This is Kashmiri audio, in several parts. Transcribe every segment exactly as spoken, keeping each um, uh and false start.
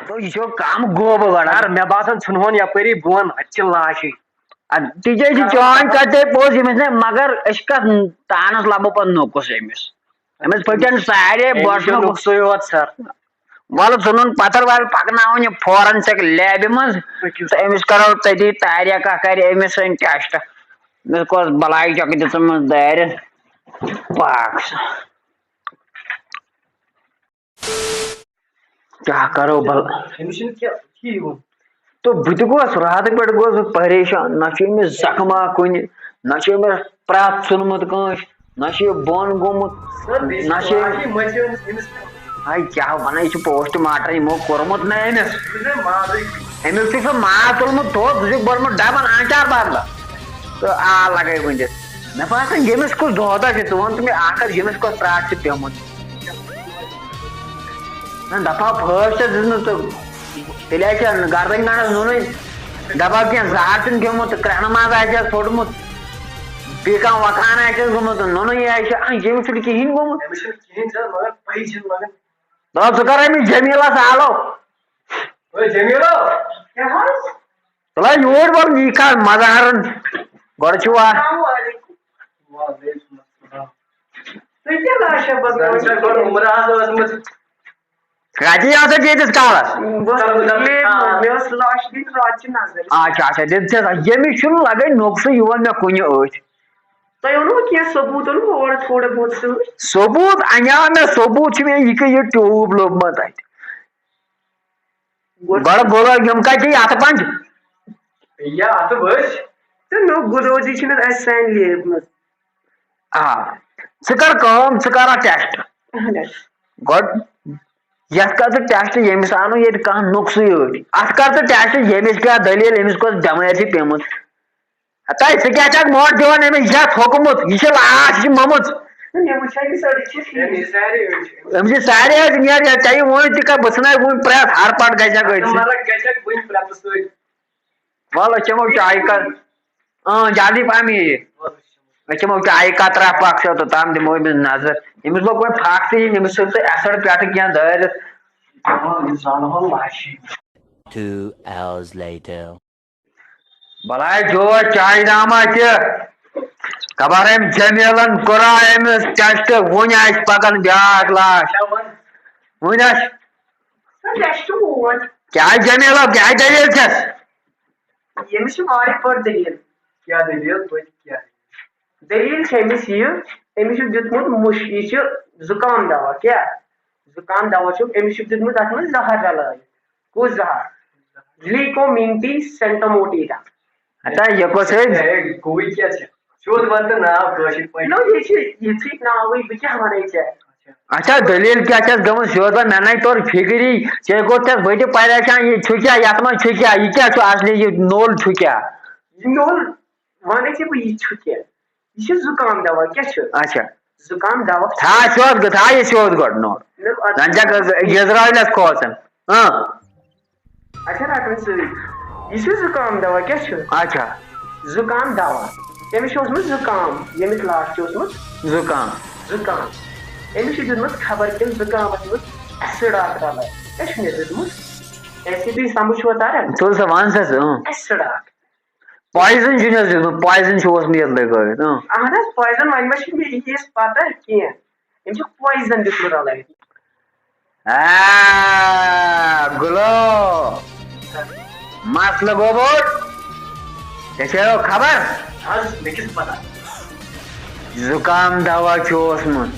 تو یہِ چھُ کم گوبہٕ گۄڈٕ۔ یار، مےٚ باسان ژھٕنہون یپٲری بۄن، اَتہِ چھِ لاشے۔ اَدٕ تِکیٛازِ چٲنۍ کتھ ہے پوٚز، ییٚمِس نے، مگر أسۍ کتھ تانس لبو پتہٕ نوٚکُس أمِس؟ أمِس پھٕٹن سارے أمِس چھُ بۄچھِ نوٚکسٕے یوت، سر۔ وَلہٕ ژھٕنُن پتھر، وَلہٕ پکناوُن یہِ فورنسک لیبہِ منٛز۔ پٔکِو۔ تہٕ أمِس کرو تٔتی تاریخ اکھ، کرِ أمِس سۭتۍ ٹیسٹ۔ أمِس کۄس بلاے چھکھ دِژمٕژ دارِ؟ پاک۔ کیٛاہ کرو بل؟ أمِس چھُنہٕ کینٛہہ یِوان۔ تہٕ بہٕ تہِ گوس، راتہٕ پٮ۪ٹھ گوس بہٕ پریشان، نہ چھُ أمِس زخما کُنہِ، نہ چھُ أمِس پرٛٮ۪تھ ژھُنمُت کٲنٛسہِ، نہ چھُ یہِ بۄن گوٚمُت، سر، بیٚیہِ چھِ نہ چھُ أمِس۔ لاشے مَچیمٕژ أمِس۔ ہاے، کیٛاہ وَنان، یہِ چھُ پوسٹ مارٹم یِمو کوٚرمُت نہ أمِس۔ أمِس چھُ مازٕے۔ أمِس تہِ چھُ ماز تُلمُت تھوٚد، سُہ چھُکھ بوٚرمُت ڈبن آنچار بدلہٕ۔ تہٕ آ لگے ؤنِتھ۔ مےٚ باسان، ییٚمِس کُس دۄدا چھُ، ژٕ وَن تہٕ مےٚ اکھ کتھ، ییٚمِس کۄس ترٛٹھ چھِ پیمٕژ؟ نہ، دپہٕ ہا پھٲج چھس دِژمٕژ تہٕ تیٚلہِ آسہِ ہا گردن گنڈس نُنٕے۔ دپہٕ ہا کینٛہہ زہر چھُنہٕ کھیوٚمُت تہٕ کرٛٮ۪نہٕ ماز آسہِ ہس پھوٚٹمُت، بیٚیہِ کانٛہہ وۄکھان آسہِ ہس گوٚمُت تہٕ نُنٕے آسہِ ہا۔ اَہَن، ییٚمِس چھُنہٕ کِہیٖنۍ گوٚمُت۔ أمِس چھُنہٕ کِہیٖنۍ زن، مگر پَیی چھِنہٕ لگان۔ دَپہٕ ژٕ کر أمِس جمیٖلس آلو۔ اوے جمیٖلو! کیٛاہ حظ؟ تُلہٕ ہا یوٗرۍ وَل، یہِ کَر مزہرن۔ گۄڈٕ چھُ وا-، السلام علیکم۔ وعلیکم السلام۔ تُہۍ کیٛاہ لاشا زَن چھےٚ گۄڈٕ عمرہ حظ ٲسمٕژ۔ کَتہِ یہِ آسان ییٖتِس کالس؟ بہٕ ٲسٕس لیٹ منٛز، مےٚ ٲس لاش دِنۍ راتچہِ نظر۔ اچھا، اچھا، دِژ ژےٚ سۄ؟ ییٚمِس چھُنہٕ لگان نۄقصٕے، یہِ وَن مےٚ کُنہِ أتھۍ۔ تۄہہِ اوٚنوٕ کینٛہہ ثبوٗت، اوٚنوٕ اورٕ تھوڑا بہت سۭتۍ؟ ثبوٗت اَنیٛاو مےٚ، ثبوٗت چھُ مےٚ یہِ کہِ یہِ ٹیوٗب لوٚبمُت اَتہِ۔ گۄڈٕ گۄڈٕ گوٚو یِم کَتہِ چھِ اَتھٕ پنٛجہِ؟ یا اَتھٕ بٔسۍ۔ تہٕ نوٚو گُلوزی چھِنہٕ اَسہِ سانہِ لیب منٛز۔ آ، ژٕ کر کٲم، ژٕ کر اَتھ ٹیسٹ۔ اَہَن حظ۔ گۄڈٕ یَتھ کر ژٕ ٹیسٹ، ییٚمِس آو نہٕ ییٚتہِ کانٛہہ نُقصٕے ٲٹۍ۔ اَتھ کر ژٕ ٹیسٹ، ییٚمِس کیٛاہ دٔلیٖل، أمِس کۄس بٮ۪مٲرۍ چھِ پیٚمٕژ۔ ہتا، ژٕ کیٛاہ چھَکھ موٹ دِوان أمِس؟ یہِ چھا تھوٚکمُت؟ یہِ چھِ لاش، یہِ چھِ مٔمٕژ۔ مےٚ وٕچھا یہِ سٲری چھِ ٹھیٖک۔ أمِس چھِ سارے أڑۍ چھِ۔ أمِس چھِ سارے حظ، نیر، یہِ ژےٚ یہِ ووٚنُے تہِ کَتھ، بہٕ ژھٕنَے وٕنۍ پرٛٮ۪تھ ہر پَٹ گژھِ ہا أتھۍ سۭتۍ۔ مطلب گژھِ ہا وٕنۍ پرٛٮ۪تھ سۭتۍ۔ وَلہٕ أسۍ چٮ۪مو چایہِ کَپ۔ اۭں، جلدی پَہم یہِ۔ أسۍ چٮ۪مو چایہِ قطرہ پَکھ سا، توٚتام دِمو أمِس نظر۔ أمِس لوٚگ وۄنۍ پھَکھ تہِ یِنۍ، أمِس ژھٕن سُہ اٮ۪سڈ پٮ۪ٹھٕ کینٛہہ دٲرِتھ۔ Two hours later. بلاے جوش چایہِ داما تہِ۔ خبر أمۍ جمیلن کوٚرا أمِس ٹیسٹ، وُنہِ آسہِ پکان بیٛاکھ لاش۔ وُنہِ آسہِ۔ سر، ٹیسٹ ووت۔ کیٛاہ جمیلا، کیٛاہ دٔلیٖل چھَس؟ ییٚمِس چھِ واریاہ بٔڑ دٔلیٖل۔ کیٛاہ دٔلیٖل؟ توتہِ کیٛاہ؟ دٔلیٖل چھِ أمِس یہِ، أمِس چھُ دیُتمُت مُش-، یہِ چھُ زُکام دوا، کیٛاہ؟ زُکام دوا چھُ، أمِس چھُ دیُتمُت اَتھ منٛز زَہر رَلٲوِتھ۔ کُس زَہر؟ لیٖکومِنٹی سینٹوموٹیٖٹا۔ ہتا، یہِ کۄس ہے؟ ہے، گوٚوٕے کیٛاہ چھِ؟ سیوٚد وَن تہٕ ناو کٲشِر پٲٹھۍ۔ نو، یہِ چھِ یِتھُے ناوٕے، بہٕ کیٛاہ وَنَے ژےٚ؟ اچھا، دٔلیٖل کیٛاہ چھَس گٔمٕژ؟ سیوٚد وَن، مےٚ نَے توٚر فِکری۔ ژےٚ گوٚو تَس بٔتہِ پریشان، یہِ چھُ کیٛاہ؟ یَتھ منٛز چھُ کیٛاہ؟ یہِ کیٛاہ چھُ اَصلی؟ یہِ نوٚل چھُ کیٛاہ؟ یہِ نوٚل وَنَے ژےٚ بہٕ، یہِ چھُ کیٛاہ؟ یہِ چھُ زُکام دوا، کیٛاہ چھُ؟ اچھا۔ زُکام دوا چھُ۔ تھاو سیوٚد گۄ-، تھاو یہِ سیوٚد گۄڈٕ نوٚر۔ نہ، اَدٕ زَن چھَکھ یہِ زرٲوِلَس کھوژان۔ اۭں۔ اچھا، رَٹُن سۭتۍ۔ یہِ چھُ زُکام دوا، کیٛاہ چھُ؟ اچھا۔ زُکام دوا۔ تٔمِس چھُ اوسمُت زُکام، ییٚمِس لاش چھُ اوسمُت۔ زُکام۔ زُکام۔ أمِس چھُ دیُتمُت خبر کٔمۍ زُکامَس منٛز ایسڈ اَکھ رَلٲوِتھ۔ کیٛاہ چھُ مےٚ دیُتمُت؟ ایسڈ، تُہۍ سَمٕجھ چھُوا تَران؟ تُل سا، وَن سا ژٕ، اۭں۔ ایسڈ اَکھ۔ پویزن چھُ نہٕ حظ دیُتمُت، پویزن چھُ اوسمُت یَتھ لَگٲوِتھ، اۭں۔ اَہَن حظ، پویزن، وۄنۍ ما چھِ مےٚ یہِ چیٖز پَتہ کینٛہہ۔ أمۍ چھُ پویزن دیُتمُت رَلٲوِتھ۔ آ، گُلو، مسلہٕ گوٚو بوٚڑ۔ ژےٚ چھےٚ خبر؟ حظ، مےٚ کِژھ پتہ؟ زُکام دوا چھُ اوسمُت۔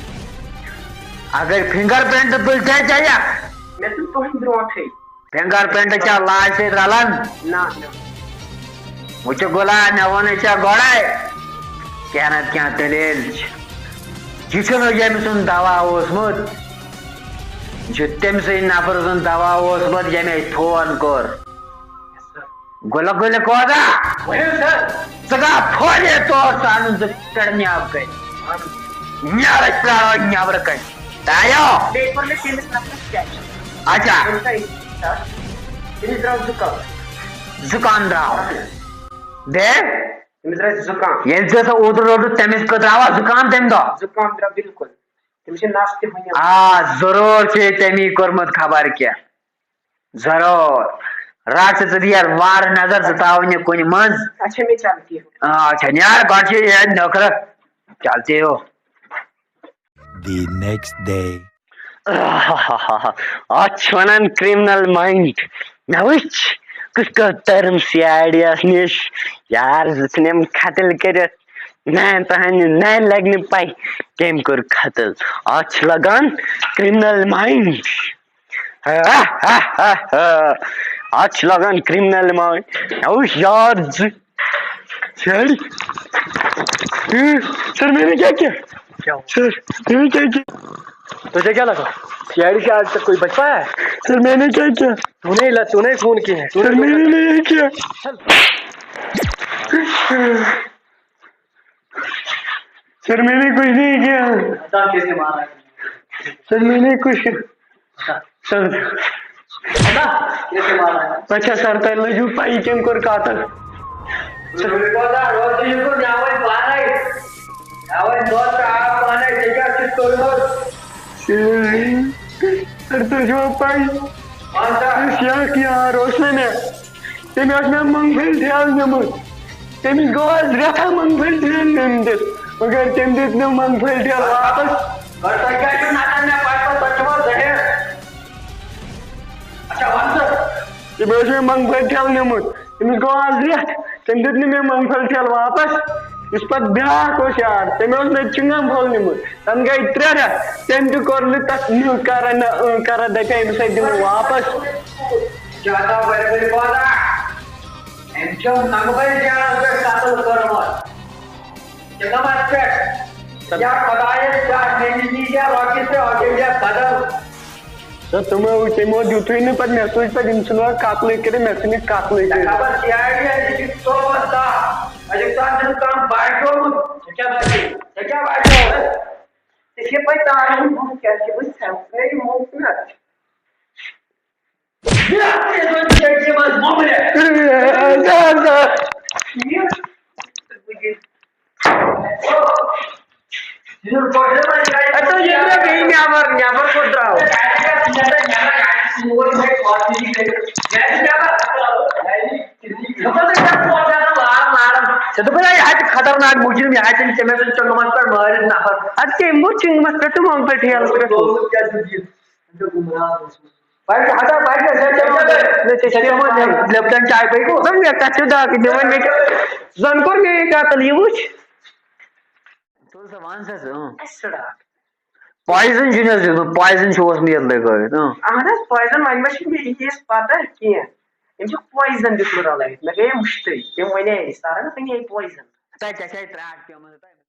اگر فنگر پرنٹ تُلہِ تھے ژےٚ یتھ۔ مےٚ تُل تُہنٛدِ برونٛٹھٕے۔ فنگر پرنٹ چھا لاش سۭتۍ رلان؟ نہ، نہ۔ وٕچھ گُلا، مےٚ ووٚنُے ژےٚ گۄڈے، کینٛہہ نتہٕ کینٛہہ دٔلیٖل چھِ۔ یہِ چھُنہٕ ییٚمۍ سُنٛد دوا اوسمُت، یہِ چھُ تٔمۍ سٕے نفرٕ سُنٛد دوا اوسمُت، ییٚمۍ اَسہِ فون کوٚر۔ گُلہٕ گُلہٕ کوزا؟ ؤنِو سر۔ ژٕ گا پھولے تور ژٕ اَنُن زٕ پٮ۪ٹھ نیب کٔرۍ۔ نیرٕ پرٛارو نیبرٕ کَنہِ۔ تایو۔ بیٚیہِ کوٚر مےٚ تٔمِس نفرَس چیک۔ اچھا۔ دوٚپُن سا، یہِ چھُ سر، تٔمِس درٛاو زُکام۔ زُکام درٛاو۔ بیٚیہِ؟ تٔمِس درٛاو زُکام۔ ییٚلہِ ژےٚ سُہ اوترٕ روٚٹُتھ، تٔمِس کیُتھ درٛاوا زُکام تَمہِ دۄہ؟ زُکام درٛاو بِلکُل۔ تٔمِس چھِ نَس تہِ وٕنہِ۔ آ، ضروٗر چھُ تٔمی کوٚرمُت خبر کیٛاہ۔ ضروٗر۔ رٹ ژٕ، ژٕ دِ یَتھ وارٕ نظر، ژٕ تاو نہٕ کُنہِ منٛز۔ اچھا، میں چلتی ہوں۔ آ، اچھا، نیار گۄڈٕ چھِ یہِ نٔکھرٕ۔ چلتی ہو۔ The next day. اتھ چھِ ونان criminal mind۔ مےٚ وٕچھ کِتھ کٲٹھۍ تٔرٕم سی آی ڈی یس نِش۔ یار، زٕ ژھٕنِم قتل کٔرِتھ۔ میانہِ تہنٛدِ، میانہِ لگہِ نہٕ پَے کٔمۍ کوٚر قتل۔ اتھ چھِ لگان criminal mind۔ اتھ چھِ لگان criminal mind۔ مےٚ وٕچھ یار زٕ۔ سر، سر، میں نے کیا کیا؟ کیا ہوا؟ سر، میں نے کیا کیا؟ تجھے کیا لگا؟ سی آئی ڈی سے آج تک کوئی بچ پایا ہے؟ سر، میں نے کیا کیا؟ تو نہیں لا، تو نہیں खून किया है। سر, मैंने नहीं किया। सर, मैंने कुछ नहीं किया। बता कैसे मारा है? सर, मैंने कुछ, सर। बता कैसे मारा है? अच्छा सर, تۄہہِ لٔجوٕ پَیی کٔمۍ کوٚر قتل؟ روزٕ یہِ کوٚر مےٚ وۄنۍ پانَے۔ مےٚ وۄنۍ دۄد تہٕ آب پانَے، ژےٚ کیٛاہ چھُتھ کوٚرمُت؟ سر، تۄہہِ چھُوا پَے؟ وَن سا۔ یُس یہِ اکھ یار اوس نا مےٚ، تٔمۍ ٲس مےٚ مۄنٛگہٕ پھٔلۍ ٹھیلہٕ نِمٕژ۔ تٔمِس گوٚو آز رٮ۪تھا مۄنٛگہٕ پھٔلۍ ٹھیلہٕ نِمتِس، مگر تٔمۍ دیُت نہٕ مۄنٛگہٕ پھٔلۍ ٹھیلہٕ واپس۔ گۄڈٕ تۄہہِ کیٛازِ چھُو نَژان مےٚ پَتہٕ پَتہٕ؟ تۄہہِ چھُوا ذہن؟ اچھا، وَن ژٕ۔ تٔمۍ اوس مےٚ مۄنٛگہٕ پھٔلۍ ٹھیلہٕ نِمُت۔ تٔمِس گوٚو آز رٮ۪تھ، تٔمۍ دیُت نہٕ مےٚ مۄنٛگہٕ پھٔلۍ ٹھیلہٕ واپس۔ یُس پَتہٕ بیٛاکھ اوس یار، تٔمۍ اوس مےٚ چِنٛگَم پھوٚل نِمُت۔ تَنہٕ گٔے ترٛےٚ رٮ۪تھ، تٔمۍ تہِ کوٚر نہٕ تَتھ نہٕ کَران نہ اۭں کَران، دَپے أمِس ہے دِمو واپس۔ زیادہ بڑے بڑے بولا۔ أمۍ چھُ ننٛگہٕ بٔلۍ جیلَس پٮ۪ٹھ قتل کوٚرمُت۔ قسمت پٮ۪ٹھ۔ یا خۄدایَس کیٛاہ، مےٚ نِش نی ژےٚ رۄپیہِ تہٕ اَتھ دِمہٕ ژےٚ بدل۔ تہٕ تِمو، تِمو دیُتُے نہٕ پَتہٕ، مےٚ سوٗنٛچ پَتہٕ یِم ژھٕنوا قتلٕے کٔرِتھ، مےٚ ژھٕنِکھ قتلٕے کٔرِتھ۔ خبر سی آی ڈی یَن، یہِ چھُ ژوٚوُہ دۄہ۔ اَسہِ چھُ تَتھ چھُنہٕ کانٛہہ باسیومُت۔ ژےٚ کیٛاہ باسیومُت؟ ژےٚ کیٛاہ باسیومُت؟ ژےٚ چھےٚ پَے تارَن ہُنٛد بُتھ کیٛاہ چھُ؟ بہٕ چھَس ژھٮ۪مہٕ، ژٕ نَے یہِ موٚکھ نہ۔ اَتھ اوس ییٚمہِ دۄہ بیٚیہِ نٮ۪بر، نٮ۪بر کوٚت درٛاو؟ ژےٚ دوٚپُے نا، یہِ ہا چھِ خطرناک مُجرِم، یہِ ہا چھِ أمِس تٔمِس سۭتۍ چنٛگمس پٮ۪ٹھ مٲرِتھ نفر۔ اَدٕ کٔمۍ ووت چنٛگمس پٮ۪ٹھ تہٕ ووٚن پٮ۪ٹھ ٹھیلس پٮ۪ٹھ؟ بَڑِ ہَتہ، بَڑِ ژےٚ کیٛاہ، ژےٚ کیٛاہ ووٚن؟ لیپٹن چاے پٲے گوٚو؟ زَن مےٚ کَتھ چھِ دَگ دِوان، مےٚ کیٛاہ، زَن کوٚر مےٚ یہِ قتل، یہِ وٕچھ۔ تُل سا، وَن سا ژٕ، اۭں۔ اَسہِ ژٕ ڈاکھ۔ پویزن چھُ نہٕ حظ دیُتمُت، پویزن چھُ اوسمُت یَتھ لَگٲوِتھ، اۭں۔ اَہَن حظ، پویزن، وۄنۍ ما چھِ مےٚ ییٖژ پَتہ کینٛہہ۔ أمۍ چھُ پویزن دیُتمُت رَلٲوِتھ، مےٚ گٔیے مُشتٕے، تٔمۍ وَنے أمِس، سَرَن، ژےٚ نِیے پویزن۔ تۄہہِ کیٛاہ چھِ اَتہِ ترٛاٹھ پیٚمٕژ؟